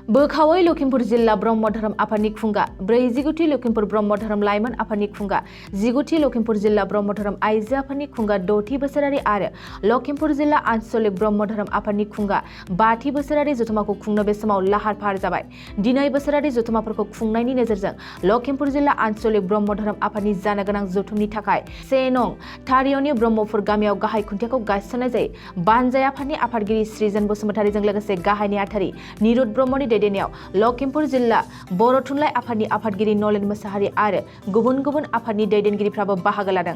बोखावै लखिमपुर जिल्ला ब्रह्म धोरोम आफादनि खुंगा 40 लखिमपुर ब्रह्म धोरोम लाइमोन आफादनि खुंगा 19 लखिमपुर जिल्ला ब्रह्म धोरोम आइजो आफादनि खुंगा 6थि बोसोरारि आरो लखिमपुर जिल्ला आन्चलिक ब्रह्म धोरोम आफादनि खुंगा 5थि बोसोरारि जथुमाखौ खुंनो बे समाव लाहार फाहार जाबाय। दिनै बोसोरारि जथुमाफोरखौ खुंनायनि नोजोरजों लखिमपुर जिल्ला आन्चलिक ब्रह्म धोरोम आफादनि जानो गोनां जथुमनि थाखाय 1 नं थारियावनि ब्रह्मपुर गामियाव गाहाय खुन्थियाखौ गायसननाय जायो। बानजाय आफादनि आफादगिरि श्रीजन बसुमतारीजों लोगोसे गाहाय नेहाथारि निरुद ब्रह्मनि दैदेननायाव लखिमपुर जिल्ला बर' थुनलाइ आफादनि आफादगिरि नलेन मोसाहारि आरो गुबुन गुबुन आफादनि दैदेनगिरिफ्राबो बाहागो लादों।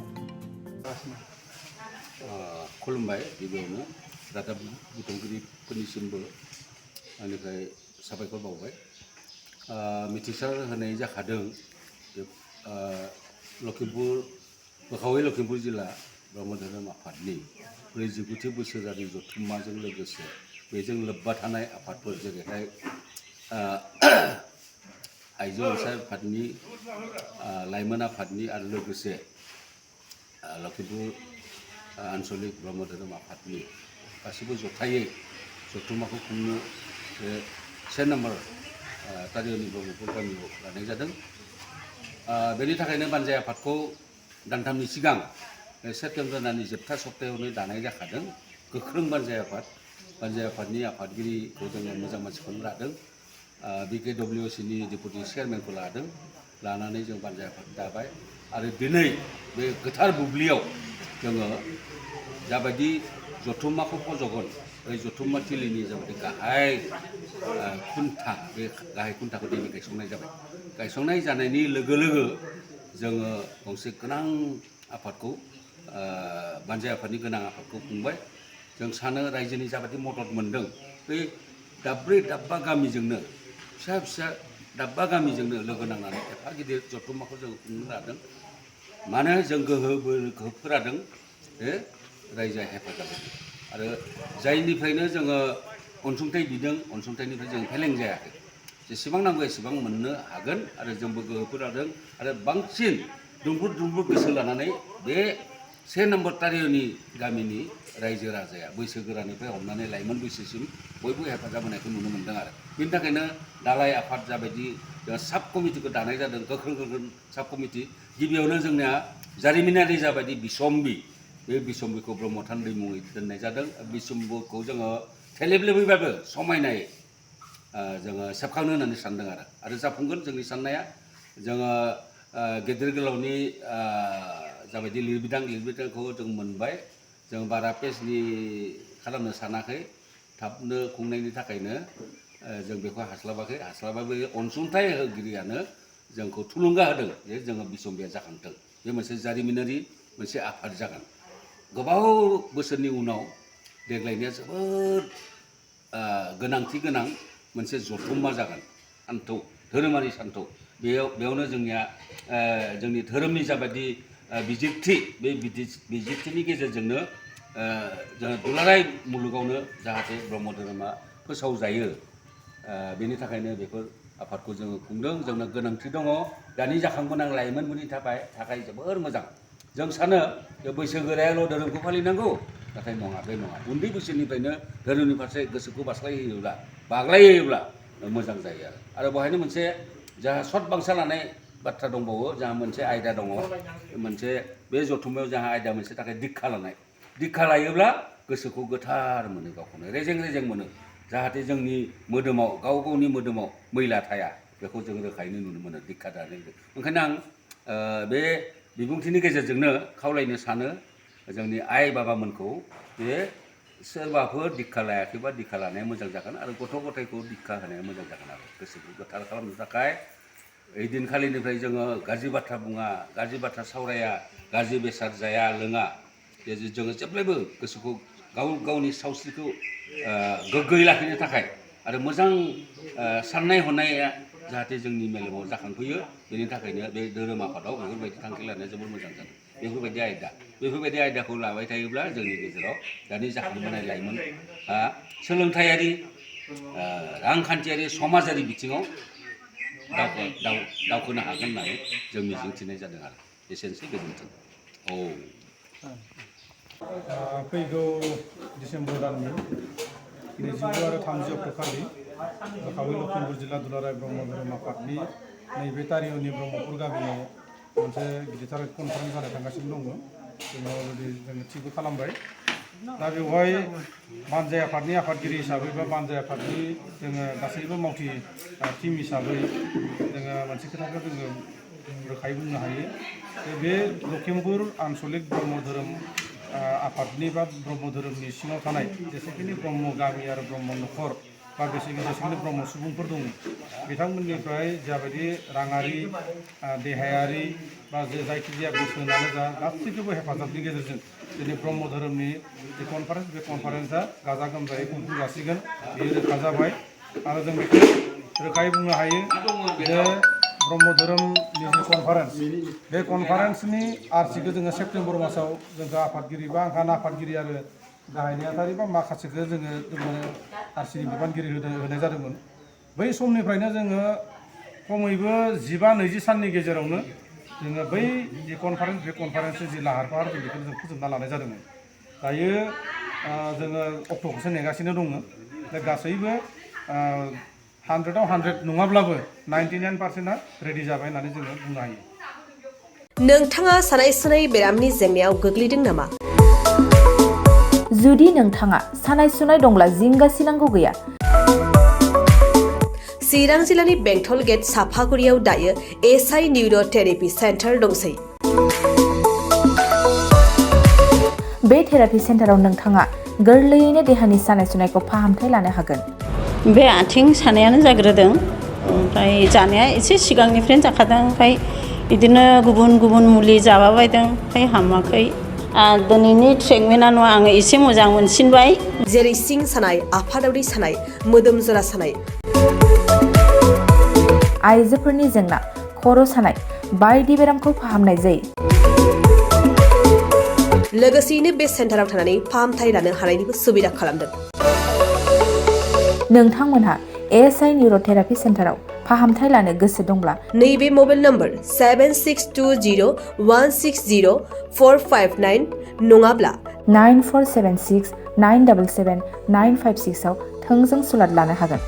खुलुमबाय गिबियावनो रादाब बुथुमगिरिफोरनिसिमबो आंनिफ्राय साबायखर बावबाय। मिथिसार होनाय जाखादों बोखावै लखिमपुर जिल्ला ब्रह्म धोरोम आफादनि 49थि बोसोरारि जथुम्माजों लोगोसे बेजों लोब्बा थानाय आफादफोर जेरैहाय आइजो अनसाय आफादनि लाइमोन आफादनि आरो लोगोसे लखिमपुर आन्चलिक ब्रह्म धोरोम आफादनि गासिबो जथायै जथुम्माखौ खुंनो 1 नम्बर तारियावनि ब्रह्मपुर गामियाव लानाय जादों। बेनि थाखायनो बानजाय आफादखौ दानथामनि सिगां सेप्तेम्बर दाननि जोबथा सप्तायावनो दानाय जाखादों। गोख्रों बानजाय आफादनि आफादगिरिखौ जोङो मोजां मानसिखौनो लादों। BKWCनि डेपुटि चेयारमेनखौ लादों। लानानै जों बानजाय आफाद दाबाय आरो दिनै बे गोथार बुब्लियाव जोङो जाबायदि जथुम्माखौ फज'गोन बे जथुम्मा थिलिनि जाबायदि गाहाय खुन्था बे गाहाय खुन्थाखौ दिनै गायसंनाय जाबाय। गायसंनाय जानायनि लोगो लोगो जोङो गंसे गोनां आफादखौ बानजाय आफादनि गोनां आफादखौ खुंबाय। जों सानो रायजोनि जाबायदि मदद मोन्दों बे दाब्रै दाब्बा गामिजोंनो फिसा दाब्बा गामिजोंनो लोगो नांनानै एफा गिदिर जथुम्माखौ जों खुंनो लादों। मानो जों गोहोफोरादों बे रायजोआ हेफाजाब होदों आरो जायनिफ्रायनो जोङो अनसुंथाइ बिदों अनसुंथाइनिफ्राय जों फेलें जायाखै। जेसेबां नांगौ एसेबां मोननो हागोन आरो जोंबो गोहोफोरादों आरो बांसिन दुंबुर गोसो लानानै बे 1 नम्बर तारियावनि गामिनि रायजो राजाया बैसोगोरानिफ्राय हमनानै लाइमोन बैसोसिम बयबो हेफाजाब होनायखौ नुनो मोन्दों आरो बेनि थाखायनो दालाय आफाद जाबायदि साब कमिटिखौ दानाय जादों। गोख्रों साब कमिटि गिबियावनो जोंनिया जारिमिनारि जाबायदि बिसम्बि बे बिसम्बिखौ ब्रह्म थान्दै मुङै दोननाय जादों। बिसम्बिखौ जोङो थेलेबलेबैबाबो समायनायै जोङो सेबखांनो होननानै सानदों आरो जाफुंगोन जोंनि साननाया। जोङो गेदेर गोलावनि जाबायदि लिरबिदांखौ जों मोनबाय। जों बारा पेजनि खालामनो सानाखै थाबनो खुंनायनि थाखायनो जों बेखौ हास्लाबाबो अनसुंथाइ होगिरियानो जोंखौ थुलुंगा होदों जे जोङो बिसम्बिया जाखांथों। बे मोनसे जारिमिनारि मोनसे आफाद जागोन। गोबाव बोसोरनि उनाव देग्लायनिया जोबोद गोनांथि गोनां मोनसे जथुम्मा जागोन। सान्थौ धोरोमारि सान्थौ बेयावनो जोंनिया जोंनि धोरोमनि जाबायदि बिजिरथि बे बिजिरथिनि गेजेरजोंनो जोङो दुलाराय मुलुगावनो जाहाथे ब्रह्म धोरोमा फोसावजायो। बेनि थाखायनो बेफोर आफादखौ जोङो खुंदों। जोंनो गोनांथि दङ। दानि जाखांबोनां लाइमोनफोरनि थाखाय जोबोर मोजां। जों सानो जे बैसोगोरायाल' धोरोमखौ फालिनांगौ, नाथाय नङा, बे नङा। उन्दै बैसोनिफ्रायनो धोरोमनि फारसे गोसोखौ बाग्लायहोयोब्ला मोजां जायो आरो बेवहायनो मोनसे जाहा सत बांसा लानाय बाथ्रा दंबावो। जाहा मोनसे आयदा दङ। मोनसे बे जथुम्मायाव जाहा आयदा मोनसे थाखाय दिक्षा लानाय। दिक्षा लायोब्ला गोसोखौ गोथार मोनो, गावखौनो रेजें मोनो। जाहाथे जोंनि मोदोमाव गावनि मोदोमाव मैला थाया बेखौ जों रोखायैनो नुनो मोनो दिक्षा लानायजों। ओंखायनो आं बे बिबुंथिनि गेजेरजोंनो खावलायनो सानो जोंनि आइ बाबामोनखौ जे सोरबाफोर दिक्षा लायाखैबा दिक्षा लानाया मोजां जागोन आरो गथ' गथायखौ दिक्षा होनाया मोजां जागोन आरो गोसोखौ गोथार खालामनो थाखाय। ओइदिनखालिनिफ्राय जोङो गाज्रि बाथ्रा बुङा, गाज्रि बाथ्रा सावराया, गाज्रि बेसाद जाया लोङा। जोङो जेब्लायबो गोसोखौ गावनि सावस्रिखौ गोग्गोयै लाखिनो थाखाय आरो मोजां साननाय हनाया जाहाथे जोंनि मेलेमाव जाखांफैयो। बेनि थाखायनो बे धोरोम आफादाव बेफोरबायदि थांखि लानाया जोबोर मोजां जादों। बेफोरबायदि आयदाखौ लाबाय थायोब्ला जोंनि गेजेराव दानि जाखांबोनाय लाइमोनआ सोलोंथायारि, रांखान्थियारि, समाजारि बिथिङाव दावखोनो हागोन होननानै जों मिजिंथिनाय जादों आरो एसेनोसै। गोजोन्थों। फैगौ डिसेम्बर दाननि 22 आरो 30 अक्ट'खालि खावै लखिमपुर जिल्ला दुलाराय ब्रह्म धोरोम आफादनि नैबे तारिय'नि ब्रह्मपुर गामियाव मोनसे गिदिरथार कनफारेन्स जानो थांगासिनो दङ। जोङो अलरेडि जोङो थिगबो खालामबाय। दा बेवहाय बानजाय आफादनि आफादगिरि हिसाबै बा बानजाय आफादनि जोङो गासैबो मावथि टीम हिसाबै जोङो मोनसे खोथाखौ जोङो रोखायै बुंनो हायो जे बे लखिमपुर आन्चलिक ब्रह्म धोरोम आफादनि बा ब्रह्म धोरोमनि सिङाव थानाय जेसेखिनि ब्रह्म गामि आरो ब्रह्म नखर बा जेसेखिनि ब्रह्म सुबुंफोर दङ बिथांमोननिफ्राय जाबायदि राङारि देहायारि बा जायखिजाया गोसो होनानै जा गासैखौबो हेफाजाबनि गेजेरजों दिनै ब्रह्म धोरोमनि जे कनफारेन्स बे कनफारेन्सआ गाजा गोमजायै खुंफुंजासिगोन बेयो रोखा जाबाय आरो जों बेखौ रोखायै बुंनो हायो जे ब्रह्म धोरोमनि जे कनफारेन्स बे कनफारेन्सनि आरसिखौ जोङो सेप्तेम्बर मासाव जोंखौ आफादगिरि बा आंखाना आफादगिरि आरो गाहाय नेहाथारि बा माखासेखौ जोङो आरसिनि बिबानगिरि होनाय जादोंमोन। बै समनिफ्रायनो जोङो खमैबो 19-20 साननि गेजेरावनो जोङो बै जे कनफारेन्स बे कनफारेन्सनि जि लाहार फाहार जों बेखौ जों फोजोबना लानाय जादोंमोन। दायो जोङो अक्ट'खौसो नेगासिनो दङ। दा गासैबो 100आव 100 नङाब्लाबो 99%आ रेडि जाबाय होननानै जोङो बुंनो हायो। नोंथाङा सानाय सुनाय बेरामनि जेंनायाव गोग्लैदों नामा? जुदि नोंथाङा सानाय सुनाय दंब्ला जिंगा सिनांगौ गैया। चिरां जिल्लानि बेंटल गेट साफागुरियाव दायो एसआइ निउर' थेरापि सेन्टार दंसै। बे थेरापि सेन्टाराव नोंथाङा गोरलैयैनो देहानि सानाय सुनायखौ फाहामथाय लानो हागोन। बे आथिं सानायानो जाग्रोदों, ओमफ्राय जानाया एसे सिगांनिफ्रायनो जाखादों, ओमफ्राय बिदिनो गुबुन गुबुन मुलि जाबाबायदों, ओमफ्राय हामाखै। दिनैनि ट्रिटमेन्टआ आङो एसे मोजां मोनसिनबाय। जेरै सिं सानाय, आफादावरि सानाय, मोदोम जरा सानाय, आइजोफोरनि जेंना, खर' सानाय बायदि बेरामखौ फाहामनाय जायो। लोगोसेयैनो बे सेन्टाराव थानानै फाहामथाय लानो हानायनिबो सुबिदा खालामदों। नोंथांमोनहा एसआइ निउर' थेरापि सेन्टाराव फाहामथाय लानो गोसो दंब्ला नैबे मबाइल नम्बर 7620160459 नङाब्ला 9476977956 आव थोंजों सुलाद लानो हागोन।